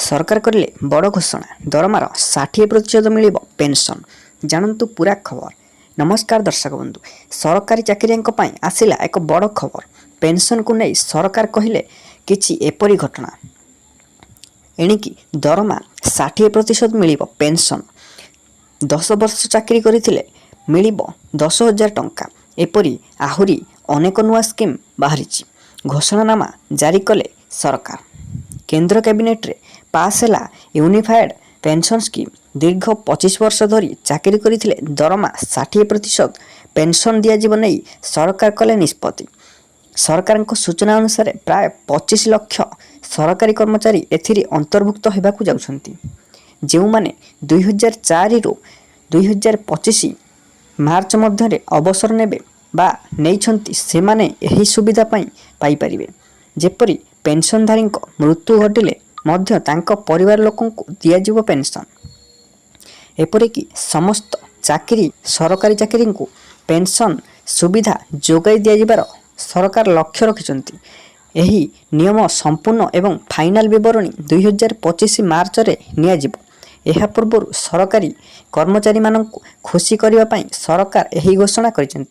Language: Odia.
ସରକାର କରିଲେ ବଡ଼ ଘୋଷଣା, ଦରମାର 60% ମିଳିବ ପେନ୍ସନ୍। ଜାଣନ୍ତୁ ପୁରା ଖବର। ନମସ୍କାର ଦର୍ଶକ ବନ୍ଧୁ। ସରକାରୀ ଚାକିରିଆଙ୍କ ପାଇଁ ଆସିଲା ଏକ ବଡ଼ ଖବର। ପେନ୍ସନ୍କୁ ନେଇ ସରକାର କହିଲେ କିଛି ଏପରି ଘଟଣା। ଏଣିକି ଦରମା 60% ମିଳିବ ପେନ୍ସନ୍। 10 ବର୍ଷ ଚାକିରି କରିଥିଲେ ମିଳିବ 10,000 ଟଙ୍କା। ଏପରି ଆହୁରି ଅନେକ ନୂଆ ସ୍କିମ୍ ବାହାରିଛି। ଘୋଷଣାନାମା ଜାରି କଲେ ସରକାର। କେନ୍ଦ୍ର କ୍ୟାବିନେଟରେ ପାସ୍ ହେଲା ୟୁନିଫାଏଡ୍ ପେନ୍ସନ୍ ସ୍କିମ୍। ଦୀର୍ଘ 25 ବର୍ଷ ଧରି ଚାକିରି କରିଥିଲେ ଦରମା 60% ପେନ୍ସନ୍ ଦିଆଯିବ ନେଇ ସରକାର କଲେ ନିଷ୍ପତ୍ତି। ସରକାରଙ୍କ ସୂଚନା ଅନୁସାରେ, ପ୍ରାୟ 25 ଲକ୍ଷ ସରକାରୀ କର୍ମଚାରୀ ଏଥିରେ ଅନ୍ତର୍ଭୁକ୍ତ ହେବାକୁ ଯାଉଛନ୍ତି। ଯେଉଁମାନେ 2004ରୁ 2025 ମାର୍ଚ୍ଚ ମଧ୍ୟରେ ଅବସର ନେବେ ବା ନେଇଛନ୍ତି, ସେମାନେ ଏହି ସୁବିଧା ପାଇଁ ପାଇପାରିବେ। ଯେପରି ପେନ୍ସନଧାରୀଙ୍କ ମୃତ୍ୟୁ ଘଟିଲେ ମଧ୍ୟ ତାଙ୍କ ପରିବାର ଲୋକଙ୍କୁ ଦିଆଯିବ ପେନ୍ସନ୍। ଏପରିକି ସମସ୍ତ ଚାକିରି ସରକାରୀ ଚାକିରୀଙ୍କୁ ପେନ୍ସନ୍ ସୁବିଧା ଯୋଗାଇ ଦିଆଯିବାର ସରକାର ଲକ୍ଷ୍ୟ ରଖିଛନ୍ତି। ଏହି ନିୟମ ସମ୍ପୂର୍ଣ୍ଣ ଏବଂ ଫାଇନାଲ ବିବରଣୀ 2025 ମାର୍ଚ୍ଚରେ ନିଆଯିବ। ଏହା ପୂର୍ବରୁ ସରକାରୀ କର୍ମଚାରୀମାନଙ୍କୁ ଖୁସି କରିବା ପାଇଁ ସରକାର ଏହି ଘୋଷଣା କରିଛନ୍ତି।